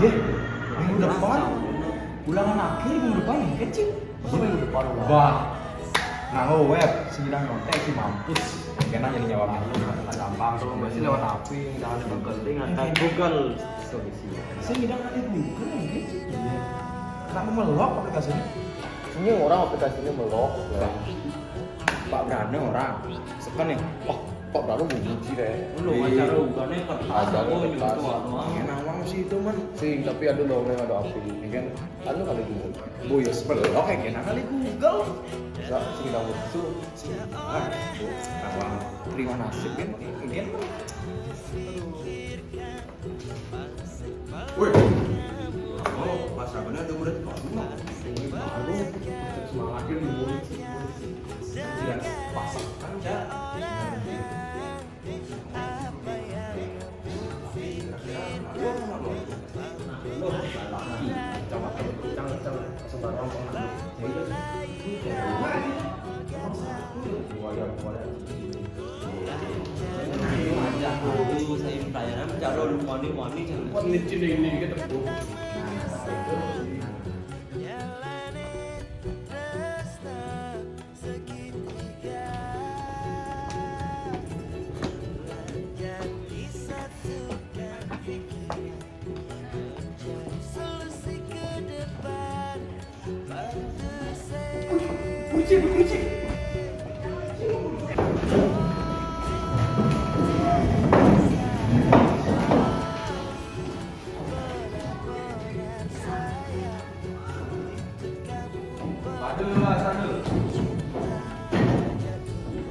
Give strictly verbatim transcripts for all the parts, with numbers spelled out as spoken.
Minggu depan, ulangan akhir minggu depan, ya, kecil. Masa minggu depan ulangan? Bah, nganggo web, sing nyidang nyontek sih mampus. Kena jadi nyawa malu. Nah, gampang tuh, masih lewat H P, jangan lewat Google, tinggal kayak Google solusi. Sing nyidang ada Google, ya, kecil. Iya. Kenapa melok aplikasinya? Ini orang aplikasinya melok, ya. Pak Brana orang, sekan ya, wah, Pak Brana bunyi sih deh. Lu acara bukannya kertas, acara apa kertas. Nyentuh, anu, ah. Enak banget sih itu, man. Sing, tapi ada dong yang ada api, ya kan? Anu kali Google. Boy, ya sebelok kayak gini kali Google. Bisa sing dapat su. Ah, Bu, kawan, terima nasib kan, mungkin. Woi, oh, pas apa nih ada murid baru, mah? Murid baru, semangatnya di murid. Dia pasang kan, ya.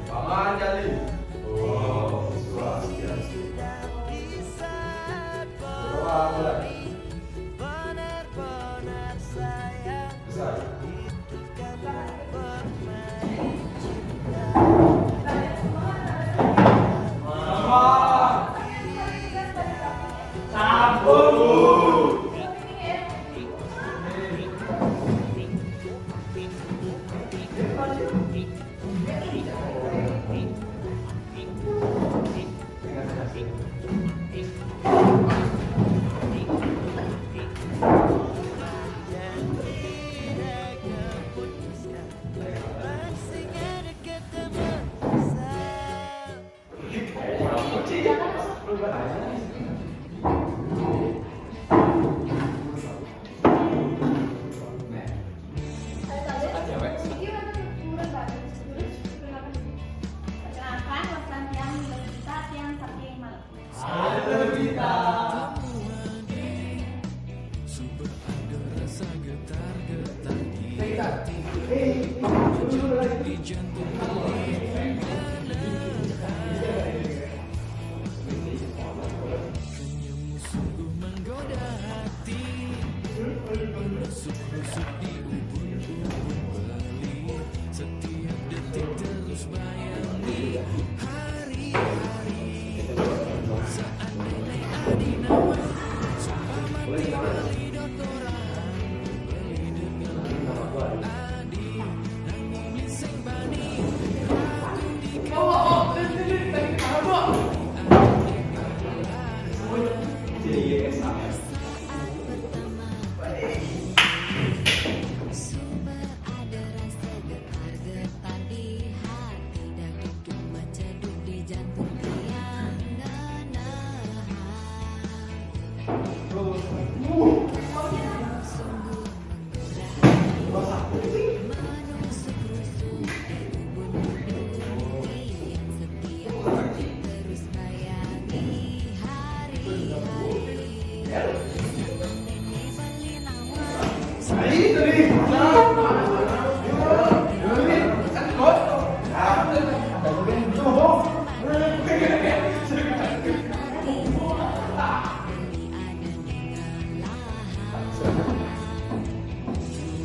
Paman Jali. Oh, swastiastu. Berdoa mulai. Besar.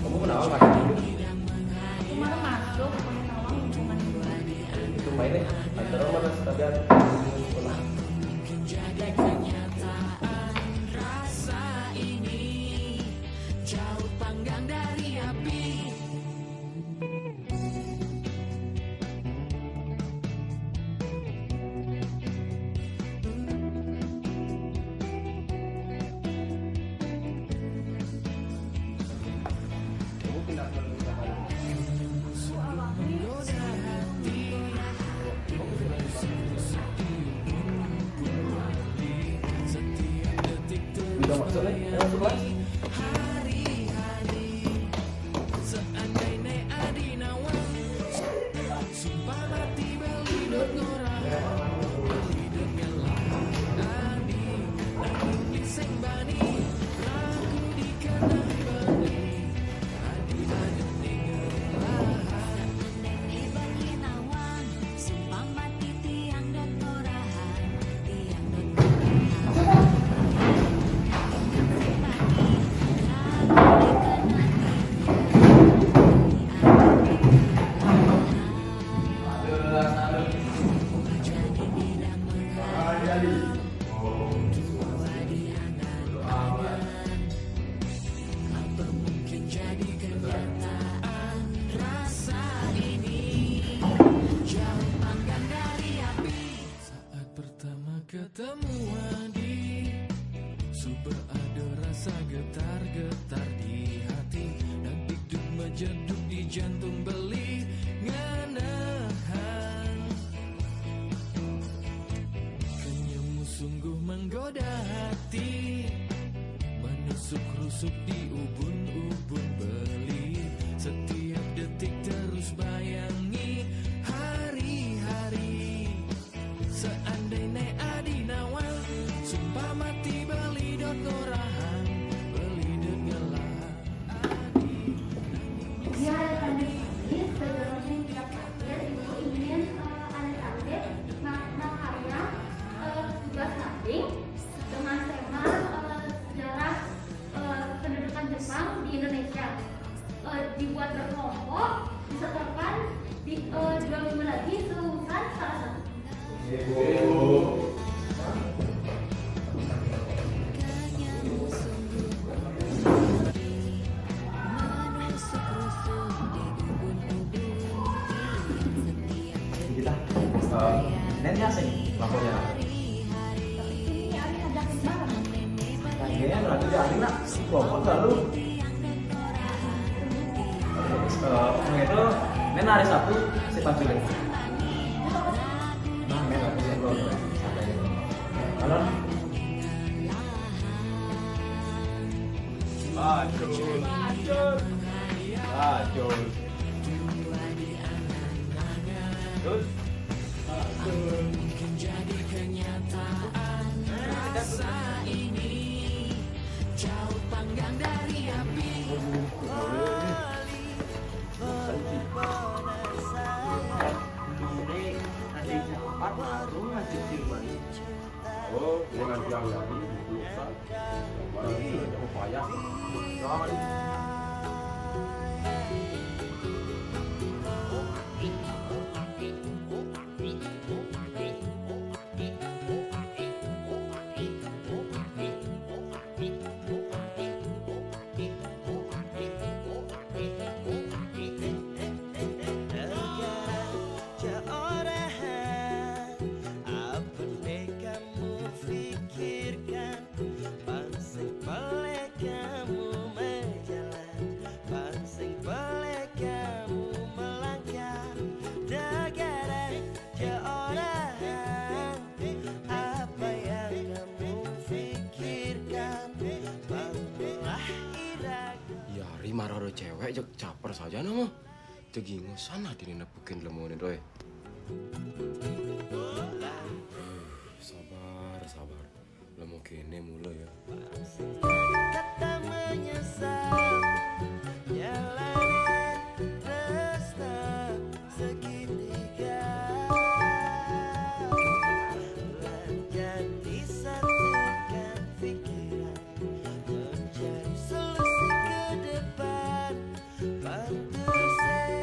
Kamu kenapa pakai dulu? Aku mana masuk, pakai nawang, cuman dua. Itu main deh, antara mana sekalian. Jantung beli ngenehan. Kenyemmu sungguh menggoda hati. Menusuk rusuk di ubun-ubun beli. Setiap detik terus bayangi hari-hari. Seandainya adi nawang, sumpah mati beli dot ngorahang, beli dot ngelah. Ya, Alexander Sugis, sebenarnya tidak kaget, Ibu ingin eh, Alexander ma- makarya eh, tugas mapping dengan tema eh, sejarah eh, pendudukan Jepang di Indonesia. Eh, dibuat berkelompok, disetorkan di eh, dua minggu lagi selulusan salah satu. Kita, eh, neneknya sing lapornya. Nah, ini berarti dia ini nak kelompok lalu. Eh, untuk itu, nen hari Sabtu si Pak Juli. Nah, nen hari Sabtu. Halo. Acul. Acul. Terus? Oh, dengan tiang tadi dipelukkan. Baru dia ada upaya. Jangan. Yari maroro cewek jek caper saja nama. Tegingosan hati ini nepukin lemone doy. Sabar, sabar. Lemo kene mula ya. Kata menyesal. Jalanin terus tak segitiga. Belajar disatukan pikiran. Mencari solusi ke depan. Bantu saya.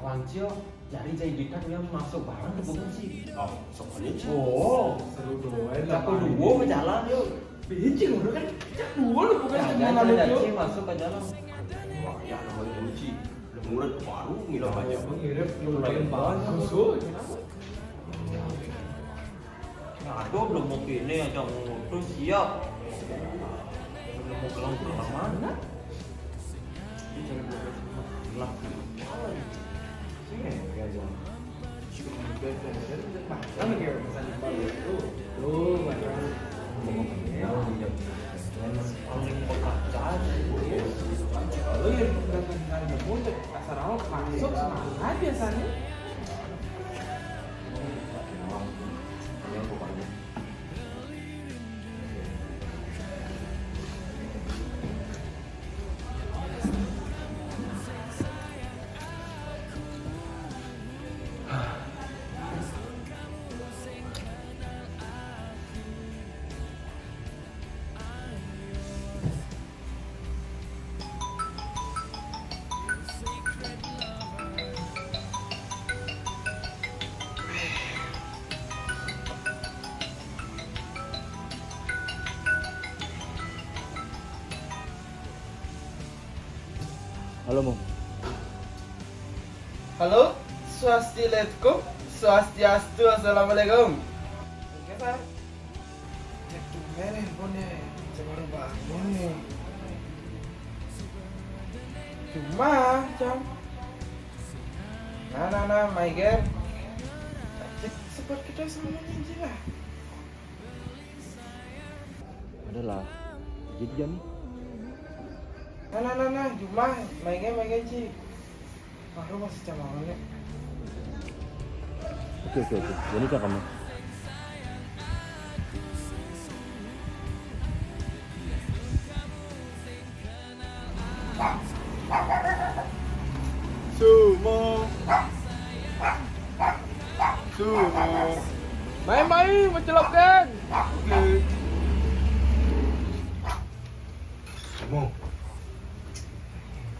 Lawan sio, jari jai duitan yang masuk barang ke bukan sih? Oh, semuanya sih. Oh, seru doang. Cakul dua ke jalan yuk. Biji udah kan, cak dua lu bukan semua lalu yuk. Masuk ke jalan. Wah, ya namanya kunci. Mulai baru ngilang aja. Mirip lu lain bagus. Kenapa? Nah, aduh belum mau kene aja mau terus siap. Belum mau kelang kelang mana? Ini jangan buat lah. Sini ya aja. Nah, kan kayak pesan kembali itu. Tuh, macam paling peka aja. Lu yang pegang muncul asal awal masuk semangat biasanya. Halo, Mong. Halo, swastiletkum, swastiastu, assalamualaikum. Oke, Sar. Cek tuh handphone nih, baru bangun nih. Cuma, Cang. Nah, nah, nah, Maiger. Cek support kita semuanya aja lah. Adalah. Jadi, Jan. Nah, nah, nah, nah, Jumah, Maiger, Maiger, Ci. Baru masih camangannya. Oke, oke, oke. Jadi, Cang, kamu. Sumo. Sumo. Main, main, mencelopkan. Oke. Sumo.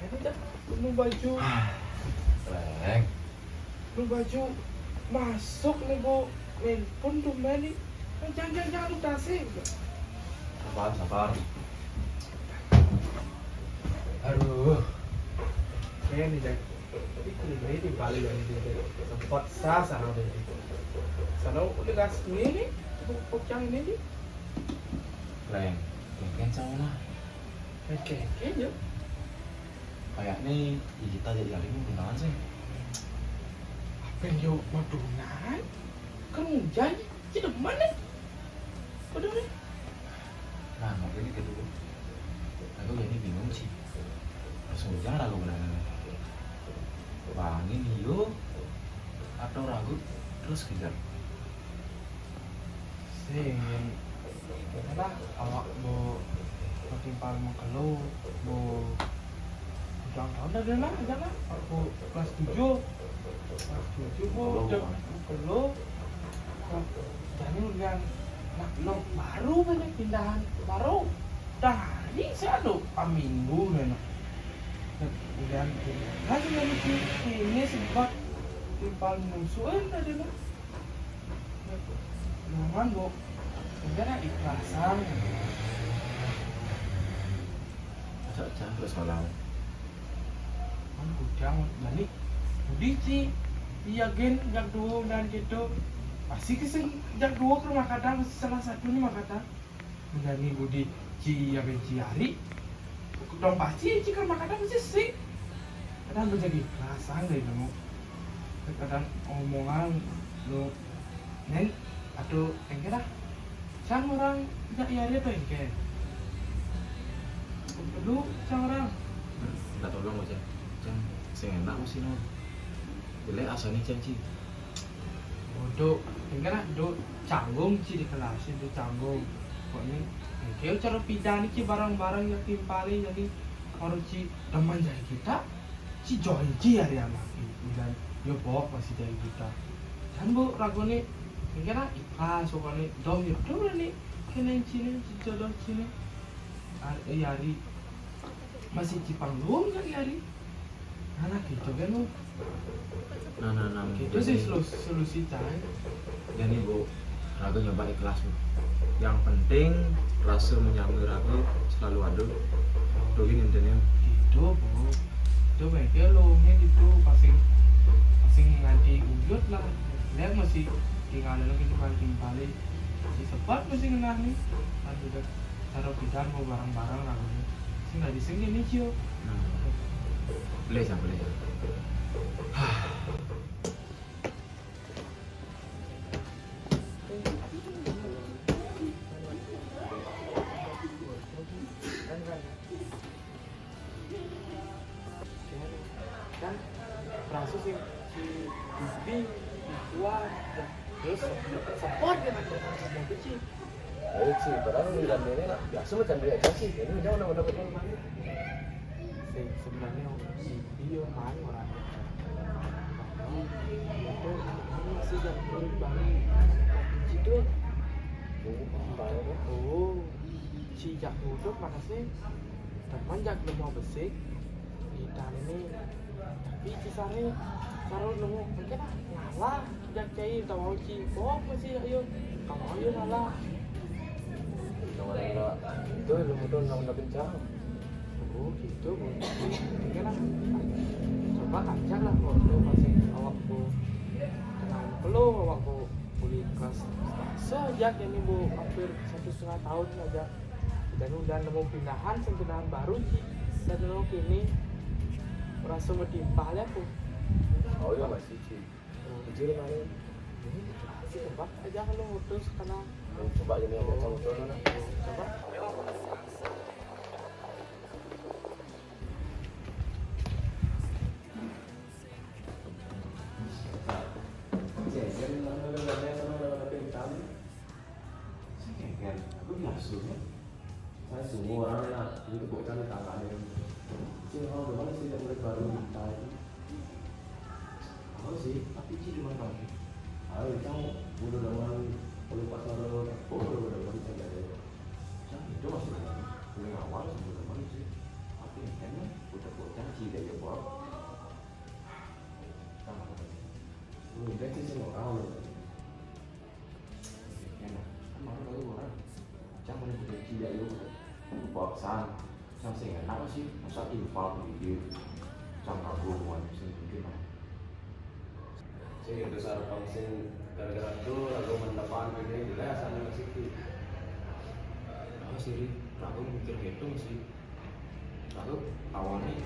Ini dah, penuh baju. Leng. Lu baju masuk nih, Bu. Nelpon tuh, Meli. Eh, jangan, jangan, jangan, lu kasih. Sabar, sabar. Aduh. Ini, Jack. Tapi kulit ini paling yang ini, Jack. Sempat sah sama dia. Sana udah gas ini nih. Pokoknya ini nih. Leng, mungkin sama lah. Oke, oke, yuk. Kayaknya kita jadi hari ini beneran sih. Apa yang yuk, mau tunai? Kan hujan, ci demen nih. Udah nih. Nah, makanya gitu. Aku jadi bingung sih. Pas hujan aku beneran. Bangin, yuk. Atau ragu terus kejar. Sing, karena awak mau, mau timpal mengkelu, mau ulang tahun dah, dah lah, dah lah. Aku kelas tujuh, kelas tujuh mau udah mengkelu. Jadi udah nak lo baru banyak pindahan, baru dah hari saya ada minggu nih. Udah pindahan lagi, ini sempat timpal musuhin tadi lah. Jangan, Bu. Enggak ada ikhlasan. Cak, cak, terus kalau kan bujang, balik. Budi, Ci. Iya, gen, jak dua dan gitu. Pasti keseng, jak dua ke rumah kadang, salah satu nih rumah kadang. Menjadi budi, Ci, ya, gen, Ci, hari. Dong pasti, Ci, ke rumah kadang, sih, sih. Kadang menjadi ikhlasan dari kamu. Kadang omongan lu, Nen, atau engke dah. Cang orang jak yari atau engke? Lu, Cang orang. Minta tolong aja. Cang, sing enak masih no. Jelek asal nih, Cang, Ci. Waduh, engke dah, duh, canggung, Ci, di kelas itu canggung. Pokoknya engke cara pidan, Ci, barang-barang yang timpali, jadi harus, Ci, teman jadi kita. Ci join, Ci, hari anak itu dan yo pok masih dari kita. Dan, Bu, ragu nih, mungkin lah ikhlas pokoknya. Dong itu lah nih, kena Ci nih, Ci jodoh Ci nih. Ar-, eh, hari masih Ci panggung kan hari. Anak itu kan, Bu. Nah, nah, nah, itu sih solusi, solusi, Cang. Jadi, Bu, ragu nyoba ikhlas, Bu. Yang penting rasa menyamai ragu selalu ada. Tuh, ini intinya. Itu, Bu. Itu bengkel lo, ini itu pasti, pasti nganti uyut lah. Lihat masih tinggal lagi di paling balik. Si sepat masih kena nih. Kan udah taruh pidan mau barang-barang ragu nih. Sing nggak dising ini, Cio. Nah. Boleh, Cang, boleh, Cang. Kan merasa sih si Bibi, si Tuan, ya. Terus support dia kan, support dia sih. Baik sih, padahal udah ini lah, biasa macam dia aja sih. Ini udah, udah, udah, udah, udah. Sing sebenarnya Bibi yo main orang. Itu masih jam turun bangun. Situ. Oh, baru. Oh, si jak duduk mana sih? Teman jak nemu besik. Kita ini tapi kisahnya kalau nemu mungkin lah ngalah jak cai tak mau ci kok masih ayo kamu ayo ngalah. Kalau enggak itu ilmu tuh nggak udah kencang. Oh gitu, Bu. Oke lah. Coba ajak lah foto pas awakku kenal, kalau awakku kuliah kelas. Sejak ini, Bu, hampir satu setengah tahun aja. Dan udah nemu pindahan, sing pindahan baru, Ci. Dan nemu kini merasa metimpah ya, Bu. Oh iya, masih, Ci. Kecil paling. Ini sih, coba aja kalau foto sekarang. Coba ini ada foto mana? Coba. Jejer, mana ada warna sama ada warna hitam. Saya jejer, aku biasa ya. Saya semua orang lah, itu bukan tangan ini. Sih, orang doang sih yang mulai baru minta itu. Apa sih? Tapi sih cuma tahu. Ayo, kamu udah dengan pelupas lalu, oh, udah dengan saya ada. Saya itu masih paling awal sebelum sih. Tapi kan bocah-bocah sih dari bawah. Sama. Lu udah sih semua orang lu. Enak. Kan malu baru orang. Jangan boleh butuh dia yuk. Paksa. Yang sing enak sih, masa infal gitu. Jangan ragu buat sing mungkin lah. Sing itu sarapang sing gara-gara tuh ragu mendepan ini jelas ada masih itu. Apa sih, Ri? Ragu mikir gitu sih. Ragu awalnya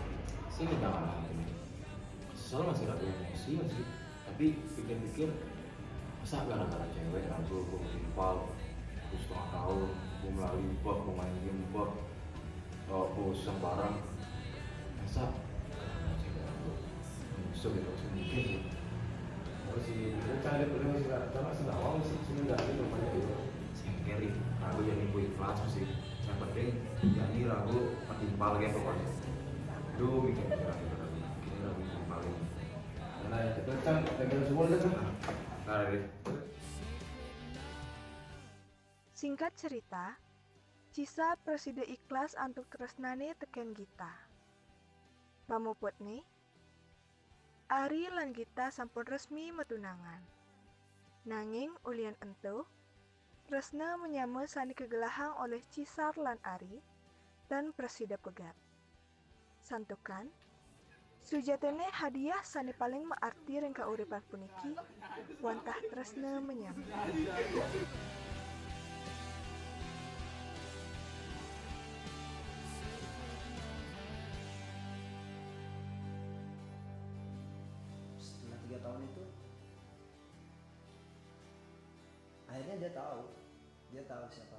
sih udah ngalah ini. Kesel masih ragu, emosi masih. Tapi pikir-pikir, masa gara-gara cewek ragu gue infal, terus setengah tahun gue melalui bab, gue main game bab, kalau gue sembarang, masa gara-gara cewek ragu, musuh gitu, langsung mikir gitu. Terus si, gue cari dulu sih, karena senawang sih, sini nggak ada banyak ya. Sengkeri, ragu jadi gue ikhlas sih. Yang penting, jadi ragu metimpal gitu pokoknya. Duh, mikir-mikir ragu, mikir ragu metimpal ini. Nah, itu kan, pegang semua udah kan? Nah, dari Singkat cerita, Cisar prasida ikhlas antuk tresnane teken Gita. Pamuputne, Ari lan Gita sampun resmi matunangan. Nanging ulian ento, tresna menyama sane kagelahang oleh Cisar lan Ari tan prasida pegat. Santukan, sujatine hadiah sane paling maarti ring kauripan puniki wantah tresna menyama. Setelah tiga tahun itu, akhirnya dia tahu, dia tahu siapa